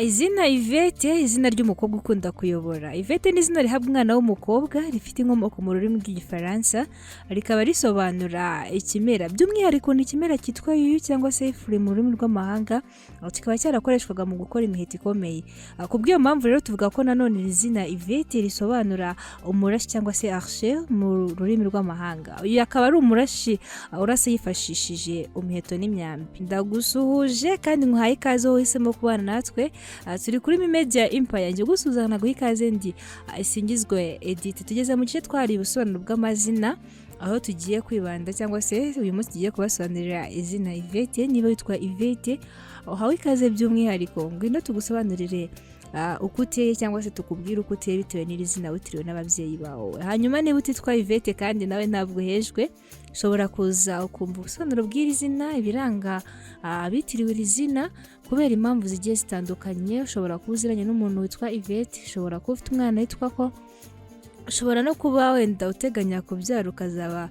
Izina Yvette, izina ry'umukobwa ukunda kuyobora. Yvette ni izina rihabwa umwana w'umukobwa, rifite inkomoko mu rurimi rw'Igifaransa, rikaba risobanura ikimera. By'umwihariko ni ikimera cyitwa yuyu cyangwa se ifuri mu rurimi rw'amahanga, kikaba cyarakoreshwaga mu gukora imiheto ikomeye. Ku bw'iyo mpamvu rero tuvuga ko nanone iri zina Yvette risobanura umurashi cyangwa se archer mu rurimi rw'amahanga. Uyu akaba ari umurashi urasa yifashishije umuheto n'imyambi. Ndagusuhuje kandi nkuhaye ikaze wowe uhisemo kubana natwe. Turi kuri Media Empire, njye gusuhuza naguha ikaze ndi Isingizwe Edith. Tugeze mu gice twari ubusobanuro bw'amazina, aho tugiye kwibanda cyangwa se uyu munsi tugiye kubasobanurira izina Yvette. Niba witwa Yvette, uhawe ikaze by'umwihariko, ngwino tugusobanurire uko uteye cyangwa se tukubwire uko uteye bitewe n'iri zina witiriwe n'ababyeyi bawe. Hanyuma niba utitwa Yvette kandi nawe ntabwo uhejwe, ushobora kuza ukumva ubusobanuro bw'iri zina, ibiranga abitiriwe iri zina kubera impamvu zigiye zitandukanye. Ushobora kuba uziranye n'umuntu witwa Yvette, ushobora kuba ufite umwana witwa ko, ushobora no kuba wenda uteganya kubyara ukazaba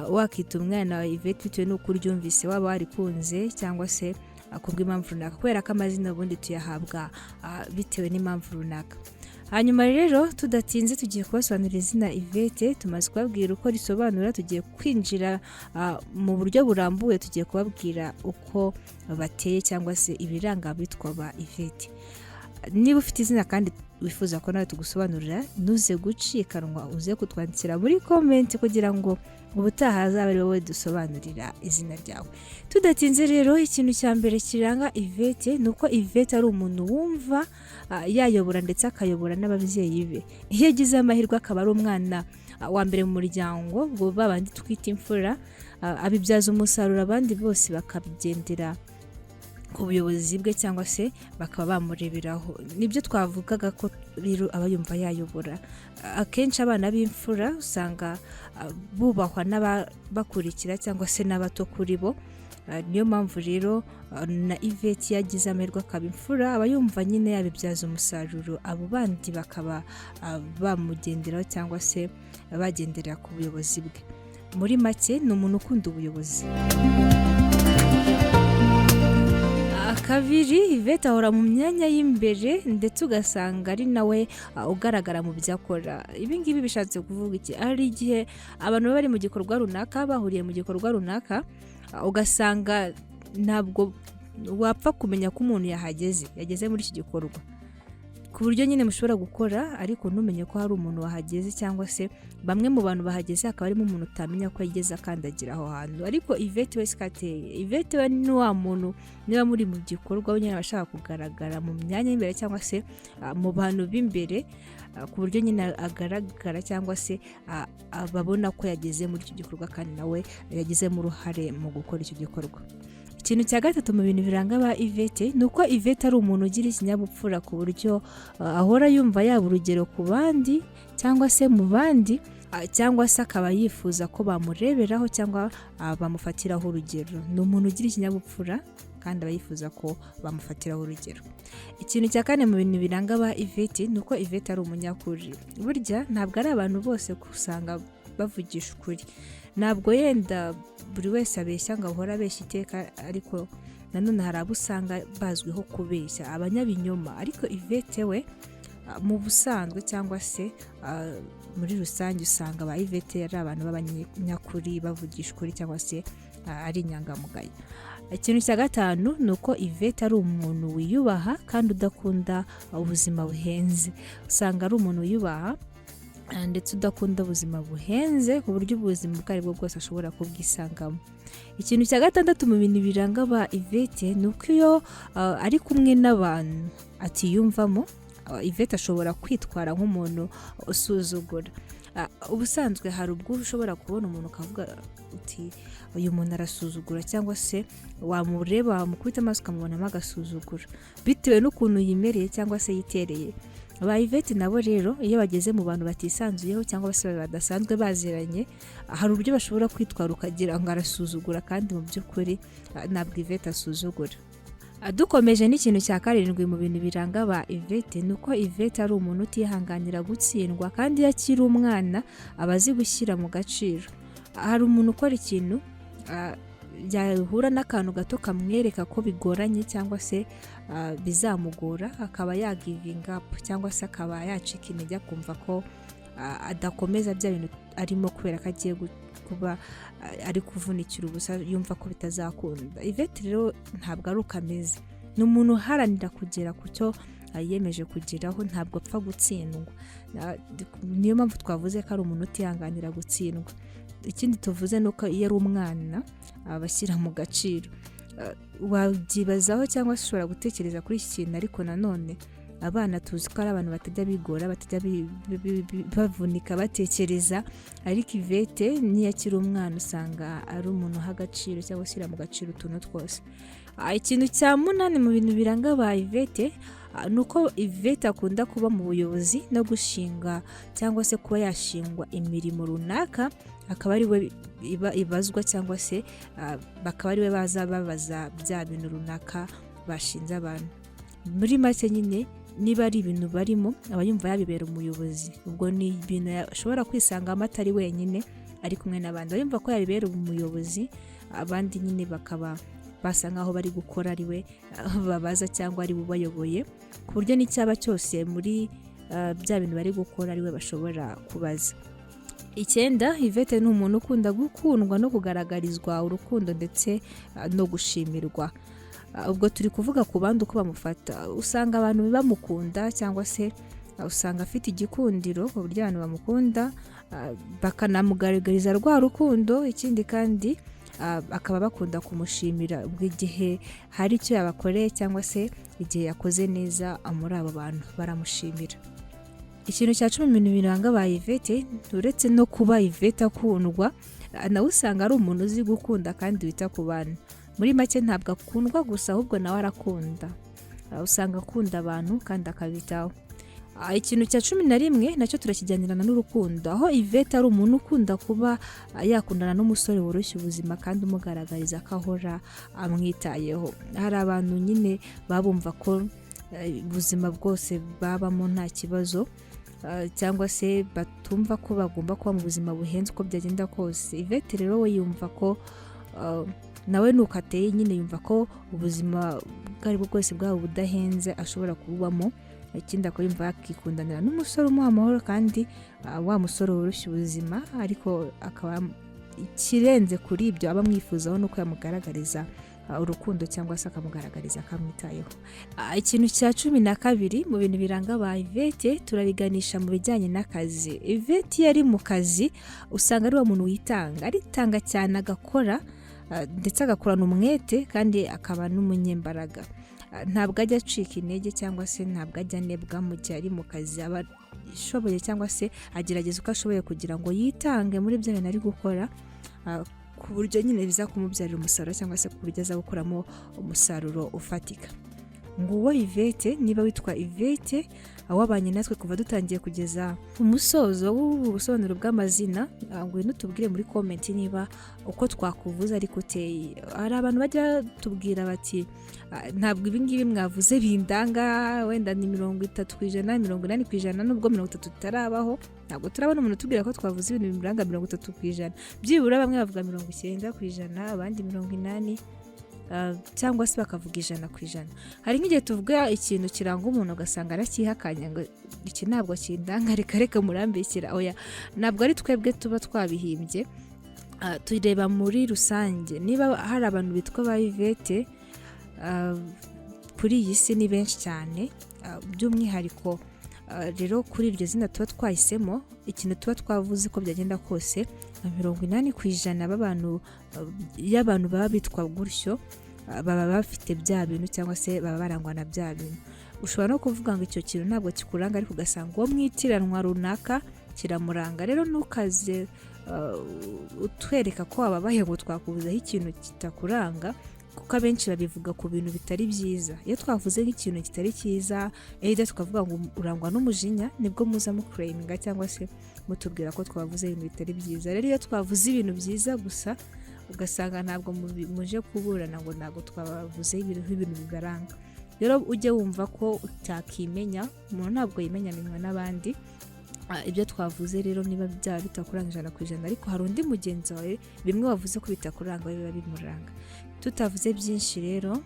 wakita umwana wawe Yvette bitewe n'uko uryumvise, waba warikunze cyangwa se kubw'impamvu runaka, kubera ko amazina ubundi tuyahabwa bitewe n'impamvu runaka. Hanyuma rero tudatinze tugiye kubasobanurira izina Yvette. Tumaze kubabwira uko risobanura, tugiye kwinjira mu buryo burambuye, tugiye kubabwira uko bateye cyangwa se ibiranga abitwa ba Yvette. Niba ufite izina kandi wifuza ko nawe tugusobanurira, ntuze gucikanwa, uze kutwandikira muri comment kugira ngo ubutaha azaba ari wowe dusobanurira izina ryawe. Tudatinze rero, ikintu cya mbere kiranga Yvette ni uko Yvette ari umuntu wumva yayobora ndetse akayobora n'ababyeyi be. Iyo agize amahirwe akaba ari umwana wa mbere mu muryango, ubwo babandi twita imfura, abibyaza umusaruro, abandi bose bakabigendera ku buyobozi bwe cyangwa se bakaba bamureberaho. Nibyo twavugaga ko rero aba yumva yayobora. Akenshi abana b'imfura usanga bubahwa n'ababakurikira cyangwa se n'abato kuri bo. Niyo mpamvu rero na Yvette iyo agize amahirwe akaba imfura, aba yumva nyine yabibyaza umusaruro, abo bandi bakaba bamugenderaho cyangwa se bagendera ku buyobozi bwe. Muri make ni umuntu ukunda ubuyobozi. Kabiri, Yvette ahora mu myanya y'imbere ndetse ugasanga ari nawe ugaragara mu byo akora. Ibi ngibi bishatse kuvuga iki? Hari igihe abantu baba bari mu gikorwa runaka, bahuriye mu gikorwa runaka, ugasanga ntabwo wapfa kumenya ko umuntu yahageze, yageze muri iki gikorwa, ku buryo nyine mushobora gukora ariko ntumenye ko hari umuntu wahageze, cyangwa se bamwe mu bantu bahageze hakaba harimo umuntu utamenya ko yigeze akandagira aho hantu. Ariko Yvette we siko ateye. Yvette we ni wa muntu niba muri mu gikorwa we nyine aba ashaka kugaragara mu myanya y'imbere cyangwa se mu bantu b'imbere, ku buryo nyine agaragara cyangwa se babona ko yageze muri icyo gikorwa kandi nawe yagizemo uruhare mu gukora icyo gikorwa. Ikintu cya gatatu mu bintu biranga ba Yvette ni uko Yvette ari umuntu ugira ikinyabupfura, ku buryo ahora yumva yaba urugero ku bandi cyangwa se mu bandi, cyangwa se akaba yifuza ko bamureberaho cyangwa bamufatiraho urugero. Ni umuntu ugira ikinyabupfura kandi aba yifuza ko bamufatiraho urugero. Ikintu cya kane mu bintu biranga ba Yvette ni uko Yvette ari umunyakuri. Burya ntabwo ari abantu bose usanga bavugisha ukuri. Ntabwo yenda buri wese abeshya ngo ahore abeshya iteka, ariko nanone hari abo usanga bazwiho kubeshya, abanyabinyoma. Ariko Yvette we mu busanzwe cyangwa se muri rusange usanga ba Yvette ari abantu b'abanyakuri, bavugisha ukuri cyangwa se ari inyangamugayo. Ikintu cya gatanu ni uko Yvette ari umuntu wiyubaha kandi udakunda ubuzima buhenze. Usanga ari umuntu wiyubaha ndetse udakunda ubuzima buhenze, ku buryo ubuzima ubwo ari bwo bwose ashobora kubwisangamo. Ikintu cya gatandatu mu bintu biranga ba Yvette ni uko iyo ari kumwe n'abantu atiyumvamo, Yvette ashobora kwitwara nk'umuntu usuzugura. Ubusanzwe hari ubwo ushobora kubona umuntu ukavuga uti uyu muntu arasuzugura, cyangwa se wamureba, wamukubita amaso ukamubonamo agasuzuguro bitewe n'ukuntu yimereye cyangwa se yitereye. Ba Yvette nabo rero iyo bageze mu bantu batisanzuyeho cyangwa se badasanzwe baziranye, hari uburyo bashobora kwitwara ukagira ngo arasuzugura, kandi mu by'ukuri ntabwo Yvette asuzugura. Dukomeje n'ikintu cya karindwi mu bintu biranga ba Yvette ni uko Yvette ari umuntu utihanganira gutsindwa, kandi iyo akiri umwana aba azi gushyira mu gaciro. Hari umuntu ukora ikintu Yahura n'akantu gato kamwereka ko bigoranye cyangwa se bizamugora, akaba yagivinga up cyangwa se akaba yacika intege, akumva ko adakomeza bya bintu arimo kubera ko agiye kuba ari kuvunikira ubusa, yumva ko bitazakunda. Yvette rero ntabwo ari uko ameze. Ni umuntu uharanira kugera ku cyo yiyemeje kugeraho, ntabwo apfa gutsindwa. Niyo mpamvu twavuze ko ari umuntu utihanganira gutsindwa. Ikindi tuvuze ni uko iyo ari umwana aba ashyira mu gaciro. Wabyibazaho cyangwa se ushobora gutekereza kuri iki kintu, ariko nanone abana tuzi ko ari abantu batajya bigora, batajya bavunika batekereza. Ariko Yvette niyo akiri umwana usanga ari umuntu uha agaciro cyangwa ushyira mu gaciro utuntu twose. Ikintu cya munani mu bintu biranga ba Yvette ni uko Yvette akunda kuba mu buyobozi no gushinga cyangwa se kuba yashingwa imirimo runaka, akaba ari we ibazwa cyangwa se bakaba ari we baza babaza bya bintu runaka bashinze abantu. Muri make nyine, niba ari ibintu barimo, aba yumva yabibera umuyobozi. Ubwo ni ibintu ashobora kwisangamo atari wenyine, ari kumwe n'abandi, aba yumva ko yabibera umuyobozi, abandi nyine bakaba basa nkaho bari gukora ari we babaza cyangwa ari we ubayoboye, ku buryo n'icyaba cyose muri bya bintu bari gukora ari we bashobora kubaza. Icyenda, Yvette ni umuntu ukunda gukundwa no kugaragarizwa urukundo ndetse no gushimirwa. Ubwo turi kuvuga ku bandi uko bamufata. Usanga abantu bamukunda cyangwa se usanga afite igikundiro ku buryo abantu bamukunda, bakanamugaragariza rwa rukundo. Ikindi kandi akaba bakunda kumushimira ubwo igihe hari icyo yabakoreye cyangwa se igihe yakoze neza muri abo bantu baramushimira. Ikintu cya 10 mu bintu biranga ba Yvette, uretse no kuba Yvette akundwa, nawe usanga ari umuntu uzi gukunda kandi wita ku bantu. Muri make ntabwo akundwa gusa, ahubwo nawe arakunda. Usanga akunda abantu kandi akabitaho. Ikintu cya 11 nacyo turakijyanirana n'urukundo, aho Yvette ari umuntu ukunda kuba yakundana n'umusore woroshya ubuzima kandi umugaragariza ko ahora amwitayeho. Hari abantu nyine baba bumva ko ubuzima bwose babamo nta kibazo, cyangwa se batumva ko bagomba kuba mu buzima buhenze uko byagenda kose. Yvette rero we yumva ko nawe nuko ateye nyine, yumva ko ubuzima ubwo ari bwo bwose bwaba budahenze ashobora kububamo. Ikindi akaba yumva yakikundanira n'umusore umuha amahoro kandi wa musore woroshya ubuzima, ariko akaba ikirenze kuri ibyo aba amwifuzaho nuko yamugaragariza urukundo cyangwa se akamugaragariza ko amwitayeho. Ikintu cya 12 mu bintu biranga ba Yvette turabiganisha mu bijyanye n'akazi. Yvette iyo ari mu kazi usanga ari wa muntu witanga, aritanga cyane, agakora ndetse agakorana umwete kandi akaba n'umunyembaraga. Ntabwo ajya acika intege cyangwa se ntabwo ajya anebwa mu gihe ari mu kazi. Aba ashoboye cyangwa se agerageza uko ashoboye kugira ngo yitange muri bya bintu ari gukora, ku buryo nyine biza kumubyarira umusaruro cyangwa se ku buryo aza gukuramo umusaruro ufatika. Nguwo Yvette. Niba witwa Yvette, wabanye natwe kuva dutangiye kugeza umusozo w'ubu busobanuro bw'amazina, ngwino tubwire muri comment niba uko twakuvuze ariko uteye. Hari abantu bajya tubwira bati: "Ntabwo ibi ngibi mwavuze bindanga." Wenda ni 30%, 80%, nubwo 30 tutarabaho. Ntabwo turabona umuntu utubwira ko twavuze ibintu bimuranga 30%. Byibura bamwe bavuga 90%, abandi 80, cyangwa se bakavuga 100%. Hari nk'igihe tuvuga ikintu kiranga umuntu ugasanga aracyihakanye ngo iki ntabwo kindanga, reka reka murambeshyira. Oya, ntabwo ari twebwe tuba twabihimbye. Tureba muri rusange niba hari abantu bitwa ba Yvette kuri iyi si ni benshi cyane. By'umwihariko rero kuri iryo zina tuba twahisemo, ikintu tuba twavuze ko byagenda kose nka 80% b'abantu, y'abantu baba bitwa gutyo, baba bafite bya bintu cyangwa se baba barangwa na bya bintu. Ushobora no kuvuga ngo icyo kintu ntabwo kikuranga, ariko ugasanga uwo mwitiranwa runaka kiramuranga. Rero ntukaze utwereka ko wababaye ngo twakubuzaho ikintu kitakuranga, kuko abenshi babivuga ku bintu bitari byiza. Iyo twavuze nk'ikintu kitari cyiza, either tukavuga ngo urangwa n'umujinya, nibwo muza mukureyiminga cyangwa se mutubwira ko twavuze ibintu bitari byiza. Rero iyo twavuze ibintu byiza gusa, ugasanga ntabwo muje kuburana ngo ntabwo twabavuze ibintu bibaranga. Rero ujye wumva ko utakimenya, umuntu ntabwo yimenya, amenywa n'abandi. Ibyo twavuze rero, niba byaba bitakuranga 100%, ariko hari undi mugenzi wawe bimwe wavuze ko bitakuranga we biba bimuranga. Tutavuze byinshi rero,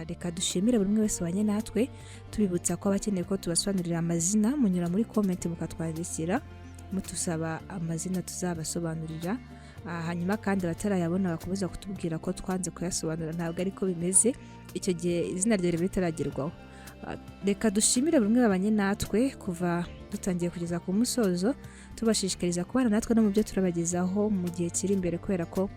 reka dushimire buri umwe wese wabanye natwe, tubibutsa ko abakeneye ko tubasobanurira amazina munyura muri comment mukatwandikira mutusaba amazina tuzabasobanurira. Hanyuma kandi abatarayabona bakomeza kutubwira ko twanze kuyasobanura, ntabwo ariko bimeze. Icyo gihe izina ryawe riba ritaragerwaho. Reka dushimire buri umwe babanye natwe kuva dutangiye kugeza ku musozo, tubashishikariza kubana natwe no mu byo turabagezaho mu gihe kiri imbere, kubera ko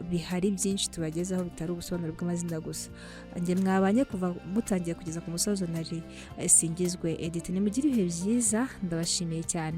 bihari byinshi tubagezaho bitari ubusobanuro bw'amazina gusa. Njye mwabanye kuva mutangiye kugeza ku musozo nari Singizwe Edith. Nimugire ibihe byiza, ndabashimiye cyane.